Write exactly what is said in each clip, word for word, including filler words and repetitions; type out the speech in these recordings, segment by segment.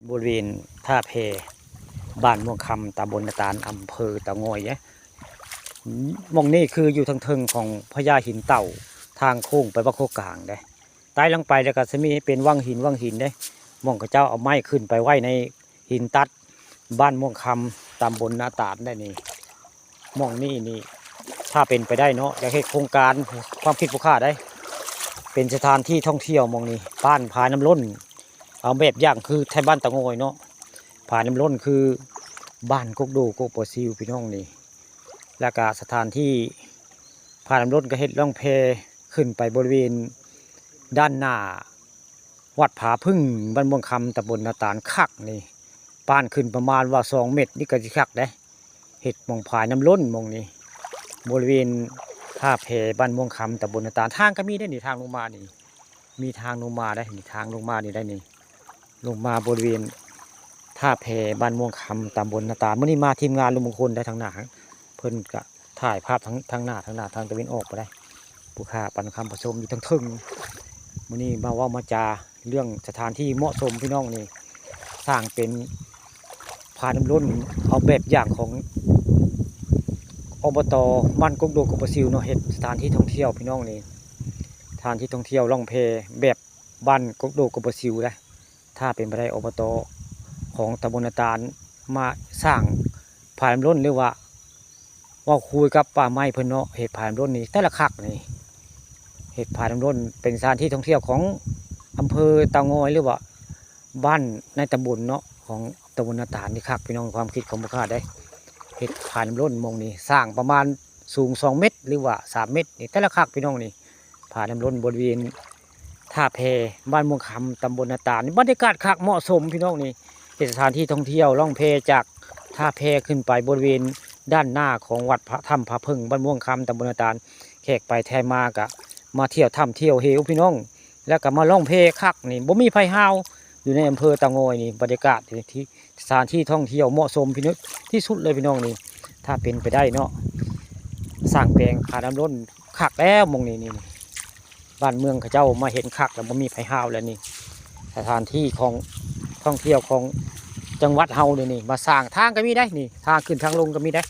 บริเวณท่าแพบ้านม่วงคำ ตำบลนาตาล อำเภอเต่างอยเด้ หม่องนี้คืออยู่ทางเทิงของพญาหินเต่า ทางโค้งไปวัดโคกกลางเด้ ไต่ลงไปแล้วก็สิมีเป็นวังหิน วังหินเด้ หม่องเขาเจ้าเอาไม้ขึ้นไปไว้ในหินตัด บ้านม่วงคำ ตำบลนาตาลได้นี่ หม่องนี้นี่ ถ้าเป็นไปได้เนาะ อยากเฮ็ดโครงการ ความคิดผู้ข้าได้ เป็นสถานที่ท่องเที่ยวหม่องนี้ บ้านผาน้ำล้น เอาแบบอย่างคือไทบ้านเต่างอยเนาะ ผาน้ำล้นคือบ้านกกโดกกปอซิวพี่น้องนี่ แล้วก็สถานที่ผาน้ำล้นก็เฮ็ดล่องแพขึ้นไปบริเวณด้านหน้าวัดผาผึ้ง บ้านม่วงคำ ตำบลนาตาล คักนี่ ป้านขึ้นประมาณว่าสองเมตร นี่ก็สิคักเด้ เฮ็ดหม่องผาน้ำล้นหม่องนี้ บริเวณท่าแพบ้านม่วงคำ ตำบลนาตาล ทางก็มีได้นี่ ทางลงมานี่ มีทางลงมาได้นี่ ทางลงมานี่ได้นี่ ลงมาบริเวณท่าแพบ้านม่วงคำ ตำบลนาตาล มื้อนี้มาทีมงานลุงมงคลได้ทางหน้า เพิ่นก็ถ่ายภาพทั้ง ทางหน้า ทางหน้า ทางตะเวนออกไปได้ ผู้ข้าปันคำผสมอยู่ทั้งเทิง มื้อนี้มาเว้ามาจาเรื่องสถานที่เหมาะสมพี่น้องนี่ สร้างเป็นผาน้ำล้น เอาแบบอย่างของ อบต บ้านกกโดกกปอซิวเนาะ เฮ็ดสถานที่ท่องเที่ยวพี่น้องนี่ สถานที่ท่องเที่ยวล่องแพแบบบ้านกกโดกกปอซิวนะ ถ้าเป็นไปได้ อบต ของตำบลนาตาล มาสร้างผาน้ำล้น หรือว่า เว้าคุยกับป่าไม้เพิ่นเนาะ เฮ็ดผาน้ำล้นนี่แต่ละคักนี่ เฮ็ดผาน้ำล้นเป็นสถานที่ท่องเที่ยวของอำเภอเต่างอย หรือว่าบ้านในตำบลเนาะ ของตำบลนาตาลนี่คักพี่น้อง ความคิดของผู้ข้าได้ เฮ็ดผาน้ำล้นหม่องนี้ สร้างประมาณสูงสองเมตร หรือว่าสามเมตรนี่แต่ละคักพี่น้องนี่ ผาน้ำล้นบริเวณท่าแพบ้านม่วงคำ ตำบลนาตาลนี่ บรรยากาศคักเหมาะสมพี่น้องนี่ เป็นสถานที่ท่องเที่ยวล่องแพจากท่าแพขึ้นไปบริเวณด้านหน้าของวัดพระถ้ำผาผึ้ง บ้านม่วงคำ ตำบลนาตาล แขกไปแขกมาก็มาเที่ยวถ้ำเที่ยวเหวพี่น้อง แล้วก็มาล่องแพคักนี่ บ่มีไผฮ้าว อยู่ในอำเภอเต่างอยนี่ บรรยากาศที่ สถานที่ท่องเที่ยวเหมาะสมพี่น้อง ที่สุดเลยพี่น้องนี่ ถ้าเป็นไปได้เนาะ สร้างแปลงผาน้ำล้นคักแล้วหม่องนี้นี่ บ้านเมืองเขาเจ้ามาเห็นคักแล้ว บ่มีไผฮ้าวแล้วนี่ สถานที่ของท่องเที่ยวของจังหวัดเฮานี่นี่ มาสร้างทางก็มีได้นี่ ทางขึ้นทางลงก็มีได้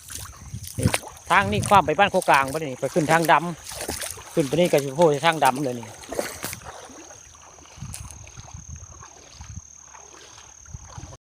นี่ ทางนี่ข้ามไปบ้านโคกกลางไปนี่ ไปขึ้นทางดำ ขึ้นไปนี่ก็สิโพดทางดำเลยนี่